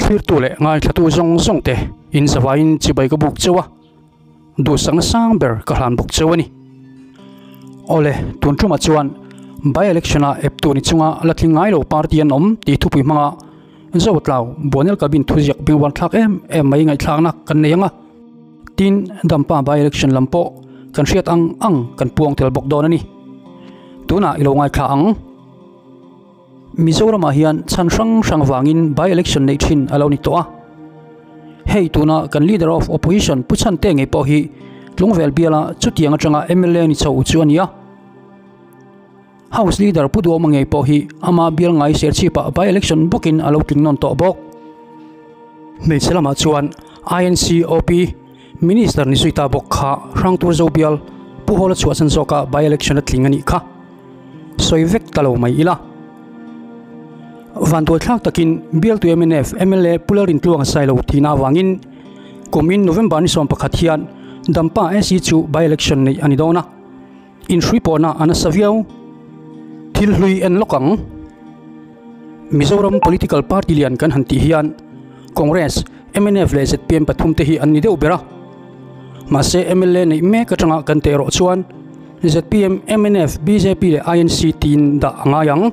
Thlirtu leh ngaithlatu zawng zawng te in zavaiin chibai ka buk cheu a, duhsakna sang ber ka hlan bawk cheu a ni. Awle, tun tumah chuan by election a eptu ni chunga la tling ngai lo party an awm tih thupui hmanga Zotlau Buanel Cabin thuziak bengvar thlak em em mai ngaihthlakna kan nei ang a. Tin, Dampa by election lam pawh kan hriat ang ang kan puang tel bawk dawn a ni. Tunah i lo ngaithla ang. Mizoramah hian chhan hrang hrang vangin by election neih thin a lo ni tawh a. Hei tuna kan Leader of Opposition Pu Chhante ngei pawh hi Tlungvel biala chutiang atanga mla ni chho chu a ni a. House Leader Pu Duhawma ngei pawh hi ama bial ngai Serchhipah by election bawkin a lo tling nawn tawh bawk. Hmeichhe lamah chuan INC OP Minister ni zui ta bawk kha Hrangtur Zo bial Pu Hawla chhuahsan zawka by election a tling a nih kha. Sawi vek ta lo mai ila. Vanduai thlak takin bialtu mnf mla Pu Lalrintluanga Sailo thihna avangin kumin November ni 11 hian Dampa SC chu by election neih a ni dawn a. Inhrui pawhna a nasa viau. Thil hlui en lawk ang. Mizoram political party lian kan han tih hian Congress, mnf leh zpm pathum te hi an ni deuh ber a. Mahse mla neih mek atanga kan teh erawh chuan zpm, mnf, bjp leh inc tiin dah a ngai ang.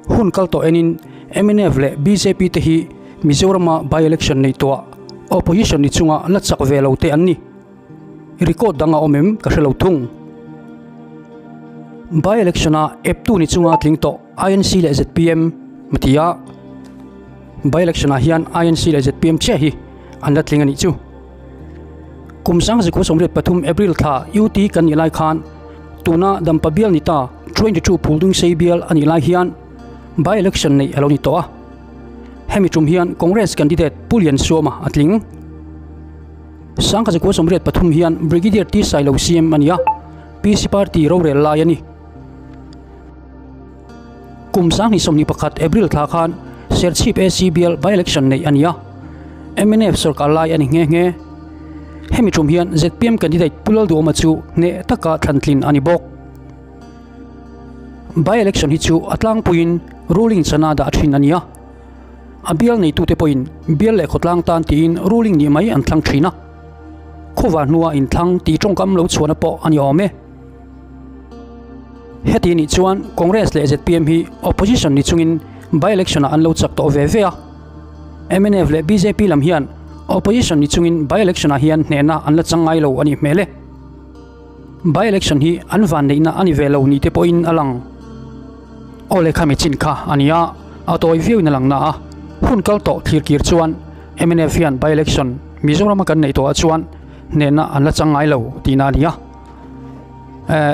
Hun kal tawh enin mnf leh bjp te hi Mizorama by-election nei tawhah opposition ni chunga la chak ve lo te an ni. Record dang a awm em ka hre lo thung. By election a eptu ni chunga tling tawh INC leh zpm a ti a. By election ah hian INC leh zpm chiah hi an la tling a nih chu. Kum 1983 April thla UT kan nih lai khan tuna Dampa bial ni ta 22 Phuldungsei bial a nih lai hian by election neih a lo ni tawh a. Hemi tum hian Congress candidate Pu Liansuama a tling. 1983 hian Brigadier T Sailo CM a ni a, PC Party rorel lai a ni. Kum 2021 April thla khan Serchhip AC bial by-election neih a ni a, mnf sorkar lai a ni nghe nghe. Hemi tum hian zpm candidate Pu Lalduhawma chu hneh taka thlantlin a ni bawk. By-election hi chu a tlangpuiin ruling chana dah thin a ni a. A bial neitute pawhin bial leh khawtlang tan tiin ruling nih mai an thlang thin a. Khawvar hnua inthlang tih tawngkam lo chhuahna pawh a ni awm e. Heti nih chuan Congress leh zpm hi opposition ni chungin by-election ah an lo chak tawh ve ve a. Mnf leh bjp lam hian opposition ni chungin by-election ah hian hnehna an la chang ngai lo a nih hmel e. By-election hi an vanneihna a ni ve lo ni te pawhin a lang. Aw lehkha mi chin kha a ni a, a tawi viauin a lang na a. Hun kal tawh thlir kir chuan mnf hian by-election Mizorama kan neih tawhah chuan hnehna an la chang ngai lo tihna a ni a.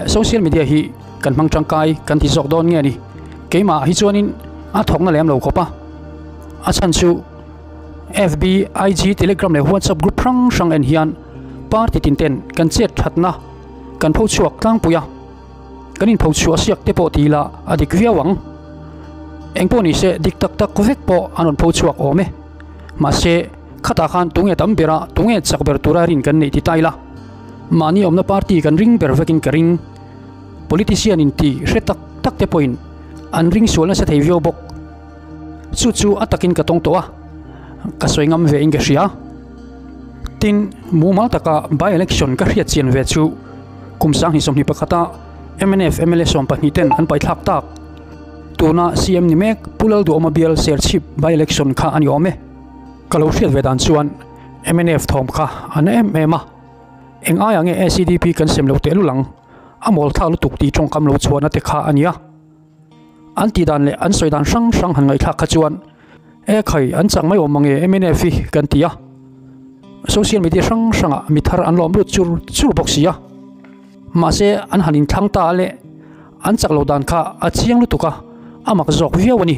Social media hi kan hmang tangkai kan ti zawk dawn nge ni? Keimah hi chuanin a thawkna lem lo khawp a. A chhan chu FB, IG, Telegram leh WhatsApp group hrang hrang en hian party tin ten kan chet thatna kan pho chhuak tlangpui a, kan inpho chhuah siak te pawh ti ila a dik viau ang. Engpawh ni se dik tak tak vek pawh an rawn pho chhuak awm e. Mahse, khatah khan tunge tam ber a, tunge chak ber tura rin kan neih ti ta ila, mahni awmna party kan ring ber vekin ka ring. Politician in ti hre tak tak te pawhin an ring sual nasa thei viau bawk. Chu chu a takin ka tawng tawh a, ka sawi ngam ve in ka hria. Tin, mumal taka by-election ka hriat chian ve chu kum 2021 a mnf mla 12 ten an paithlak tak. Tuna CM ni mek Pu Lalduhawma bial Serchhip by-election kha a ni awm e. Ka lo hriat ve dan chuan mnf thawm kha a na em em a, eng aiah nge ACDP kan sem lo tehlul ang, a mawl thlak lutuk tih tawngkam lo chhuahna te kha a nia. An tih dan leh an sawi dan hrang hrang han ngaihthlak kha chuan e khai an chak mai awm mange mnf hi kan ti a. Social media hrang hrangah mi thar an lawm lut chur chur bawk si a. Mahse an han inthlang ta a leh an chak lo dan kha a chiang lutuk a, a mak zawk viau a ni.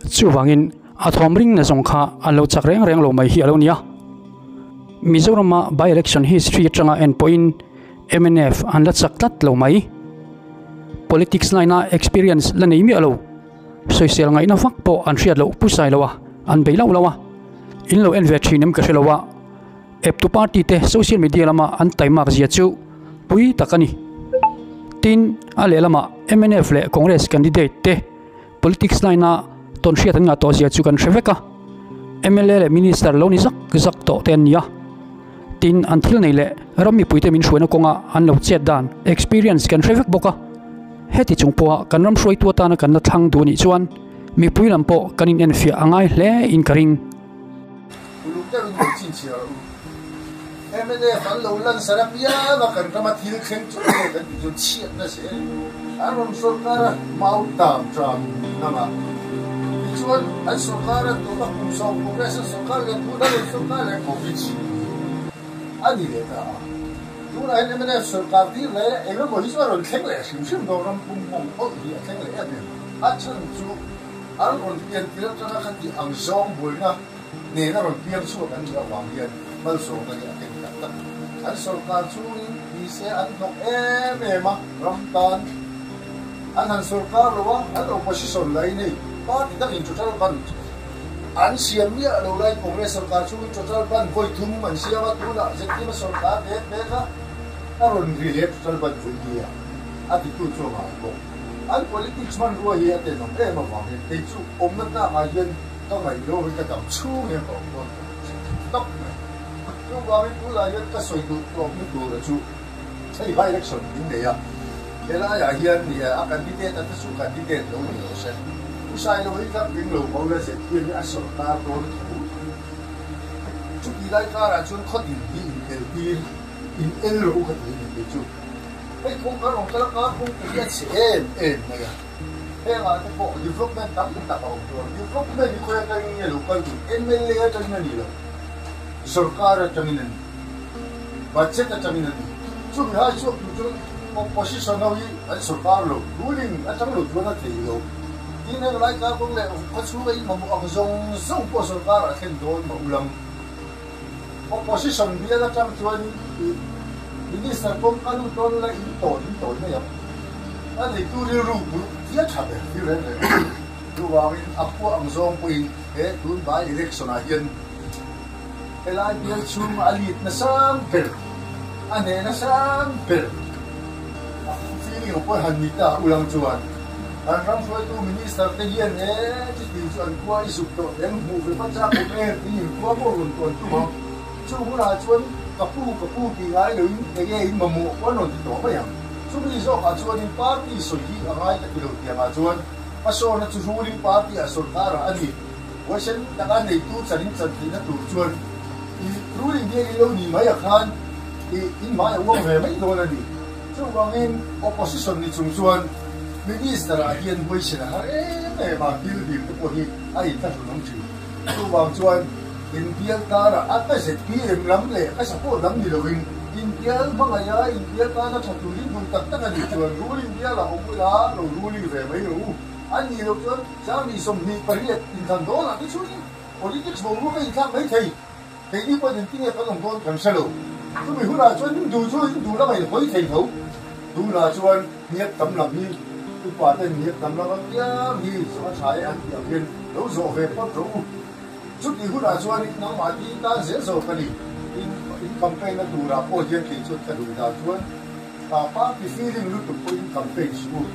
Chuvangin a thawm ring na zawng kha an lo chak reng reng lo mai hi a lo ni a. Mizorama by-election history atanga en pawhin mnf an la chak tlat lo mai. Politics line a experience la nei miah lo. Sawisel ngaihna vak pawh an hriat loh pu sai lo a, an bei lauh lauh a. In lo en ve thin em ka hre lo a. Eptu party te social media lama an taimak zia chu pui tak a ni. Tin, a lehlamah mnf leh Congress candidate te politics line a. Tawnhriat an ngah tawh zia chu kan hre vek a, mla leh minister lo ni zak zak tawh te an ni a. Tin, an thil nei leh ram mipuite min hruaina kawnga an lo chet dan, experience, kan hre vek bawk a. Heti chung pawha kan ram hruaitu atana kan la thlang duh anih chuan mipui lam pawh kan inenfiah a ngai hle in ka ring. Uluk deuhin min chhinchhiah rawh u. Mnf an lo lansar apiang a kan rama thil thleng chu nge kan tih chuan chhiatna zel an rawn sawrkar a mau tam tram nangah tichuan an sawrkar a tuna kum sawm Congress an sawrkar leh tuna rawn sawrkar leh Covid a ni leh ta a. Tunah hian mnf sawrkar tir leh eng emaw hi chu a rawn thleng leh hrim hrim dawn ram pum mawng awlh hi a thleng leh em em a chhan chu an rawn pian tir atanga khati ang zawng buaina nena rawn piang chhuak an nih avang hian malsawmna hi a keng tak tak. An sawrkar chhungin ni se an hnawk em em a, ram tan an han sawrkar lo a, an opposition lai nei party dangin total bandh an siam miah lo lai Congress sawrkar chhungin total bandh vawi thum an siam a, tunah zpm a sawrkar mek mek a, a rawn ri leh total bandh vawi ni a, a titu chu a ngai bawk. An politics hmanrua hi a tenawm em avangin kei chu awmna tlakah hian Ka ngaih lo hi ka dam chhung hian ka awm dawn tawh tawp mai. Chuvangin tunah hian ka sawi duh tawpna tura chu hei by election min nei a, helaiah hian ni a candidate a te chu candidate lo ni lo se, Pu Sailo hi tlak ding lo ko la zpm hi a sawrkar dawn tho. Chutih lai karah chuan khawtin hi inel tir, in el rawh u ka ti a ni kei chu. Hei kawng kan rawn kal a, kar kawng te hi a chhe em em mai a. Hengah te pawh development tam tak a awm dawn. Development hi khawi atangin nge lo kal duh? Mla atangin a ni lo, sorkar atangin a ni, budget atangin a ni. Chumi hai chhuak tur chuan opposition ho hi an sorkar lo, ruling atang lo chuan a thei lo. Tin, heng lai kar kawng leh khawchhunga in mamawh ang zawng zawng pawh sorkar ah thlen dawn mah ulang. Opposition bial atang chuan Minister kawngka lut dawn ila in tawn in tawi mai ang. A neitu rilru bulh hi a tha ber hi reng reng a ni. Chuvangin a khua ang zawng pawhin he tun by election ah hian helai bial chhunga a lead nasang ber, a hneh nasang ber a feeling ang pawh han ni ta ulang chuan kan ram hruaitu Minister te hian he chuti chu an khua i zuk tawh em hmuh ve hma chak awm em tiin in khua pawh rawn tawn tum ang. Chu hunah chuan ka pu ka pu tih ngai loin enge in mamawh pawh an rawn ti tawh mai ang. Chumi zawkah chuanin party sawi hi a ngai ka ti lo tiangah chuan hmasawnna chu ruling party ah sawrkarah a ni. Huaisen taka neitu chanin chan theihna tur chuan i ruling bial i lo ni mai ah khan i in hmai a uang ve mai dawn a ni. Chuvangin opposition ni chung chuan minister ah hian huaisen a har em em a, thil dil te pawh hi a inthlahrun awm thin. Chuvang chuan inbial karah a ka zpm lam leh ka support lam ni loin inbial hmangaih a, inbial tana tha turin duh tak tak a nih chuan ruling bialah awm ula lo ruling ve mai rawh u. A nih loh chuan Sangni 28 inthlan dawnah te chuan politics boruak a inthlak mai thei. Keini pawhin engtin nge kan awm dawn kan hre lo. Chumi hunah chuan in duh chu in duh lamah in hawi thei tho. Tunah chuan hniak tam lam hi upa ten hniak tam lam apiang hi zawh a tha e an tih ang hian lo zawh ve phawt rawh u. Chutih hunah chuan in nangmah hi in tan zel zawk a ni. In in campaign na turah pawh hian kei chuan ka duh dan chuan party feeling lutuk pawh in campaign suh u.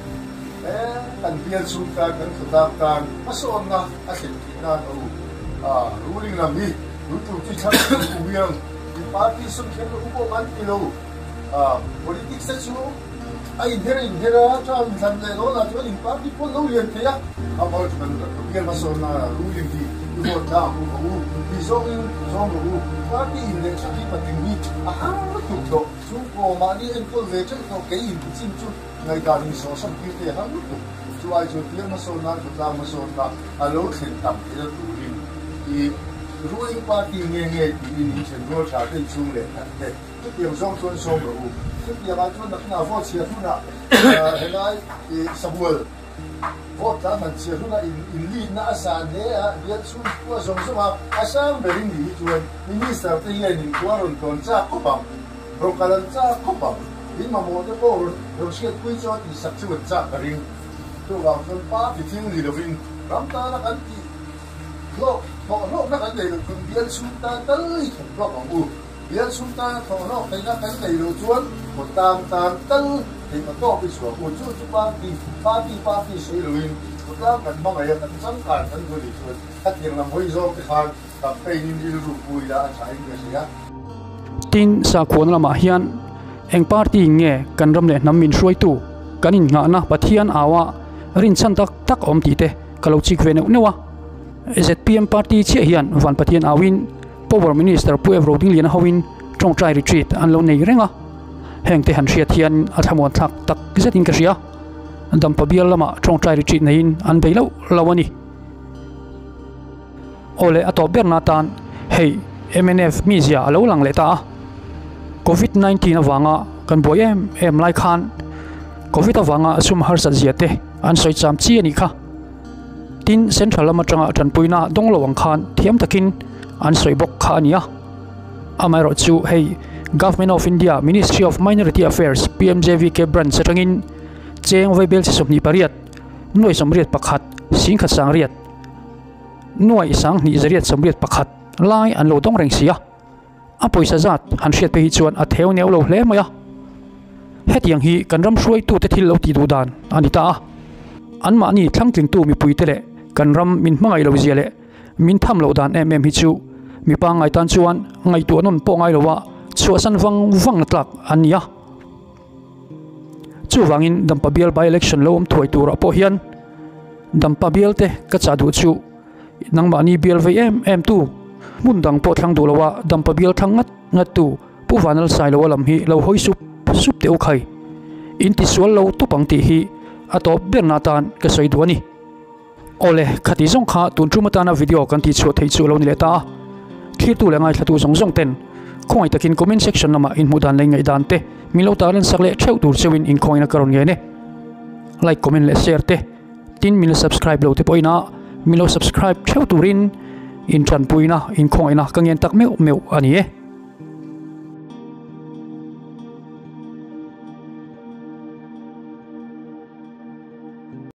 He kan bial chhung tan kan khawtlang tan hmasawnna a thlen theih nan a u. Ruling lam hi tun tum chu thlang thei kum hiang in party sum kher lo pawh kan ti lo. Politics te chu a inher a inher a, term inthlan leh dawn ah chuan in party pawh lo lian thei a. A bal chu kan bial hmasawnna ruling hi i vote ta ang u ka u ti zawngin zawng rawh u. Party in leh thlak hi patling hi a har lutuk tawh. Chhungkaw mahni enkawl ve teuh tawh kei in ti chin chu ngaihdan in sawhsam tir te har lutuk. Chu ai chuan bial hmasawn nan khawtlang hmasawn kha a lo thlen tam theihna turin i ruling party nge nge tiin in then rual tha te inchhung leh khat te chutiang zawng chuan sawm rawh u. Chutiangah chuan nakinah vote chhiar hunah helai i sabual vote tlan han chhiar hunah in in lead na a san hle a, bial chhung khua zawng zawng a a sang berin ni hi chuan minister te hian in khua rawn tlawn chak khawp ang, rawn kal an chak khawp ang. In mamawh te pawh rawn rawn hriatpui chu a tihsak chu an chak ka ring. Chuvang chuan party thil ni lovin ram tana kan tih hlawk thawh hlawkna kan nei loh chuan bial chhung tan tal i thawk hlawk ang u. Bial chhung tana thawh hlawk theihna kan nei loh chuan khawtlang tan tal theihna tawk i chhuak u. Chu chu party party party sawi loin Khawtlang kan hmangaih a, kan changkan kan duh nih chuan khatiang lam hawi zawng te khan campaign in rilru pu ila a tha in ka hria. Tin, sakhuana lamah hian eng party in nge kan ram leh hnam min hruaitu kan innghahna Pathian aua rinchhan tak tak awm tih te ka lo chik ve neuh neuh a. Zpm party chiah hian Van Pathian auin Power Minister Pu Evro Dingliana hoin tawngtai retreat an lo nei reng a, heng te han hriat hian a thlamuan thlak tak zetin ka hria. Dampa bial lamah tawngtai retreat neiin an bei loh lo a ni. Aw le a tawp berna atan hei mnf mizia a lo lang leh ta a, Covid 19 avanga kan buai em em lai khan Covid avanga sum harsat zia te an sawi cham chi a nih kha. Tin, Central lam atanga tanpuina dawng lo ang khan thiam takin an sawi bawk kha a ni a. Amaherawhchu hei Government of India Ministry of Minority Affairs PMJVK Branch atangin cheng vaibel chi 28, nuai 81, singkhat sangriat, nuai sanghnih zariat 81 lai an lo dawng reng si a. A pawisa zat han hriat phei hi chuan a theu neu lo hle mai a. Hetiang hi kan ram hruaitute thil lo tih duh dan a ni ta a. Anmahni thlangtlingtu mipuite leh kan ram min hmangaih lo zia leh min tham loh dan em em hi chu mi pangngai tan chuan ngaihtuah nawn pawh ngai loa chhuahsan vang vang na tlak an ni a. Chuvangin Dampa bial by election lo awm thuai turah pawh hian Dampa bialte ka chah duh chu Nangmahni bial vei em em tu, hmun dang pawh thlang duh lo a, dampa bial thlang ngat ngat tu Pu Vanal Sailoa lam hi lo hawi sup sup teh u khai. In ti sual lo tup ang tih hi a tawp berna atan ka sawi duh a ni. Awle, khati zawng kha tun tum atana video kan tih chhuah theih chu a lo ni leh ta a. Thlirtu leh ngaithlatu zawng zawng ten khawngaih takin comment section lamah inhmuh dan leh ingaihdan te min lo tarlan sak leh theuh tur cheuhin inkhawngaihna ka rawn ngen e. Like, comment leh share te. Tin min la subscribe lo te pawhin a min lo subscribe theuh turin in tanpuina in khawngaihna ka ngen tak meuh meuh a ni e.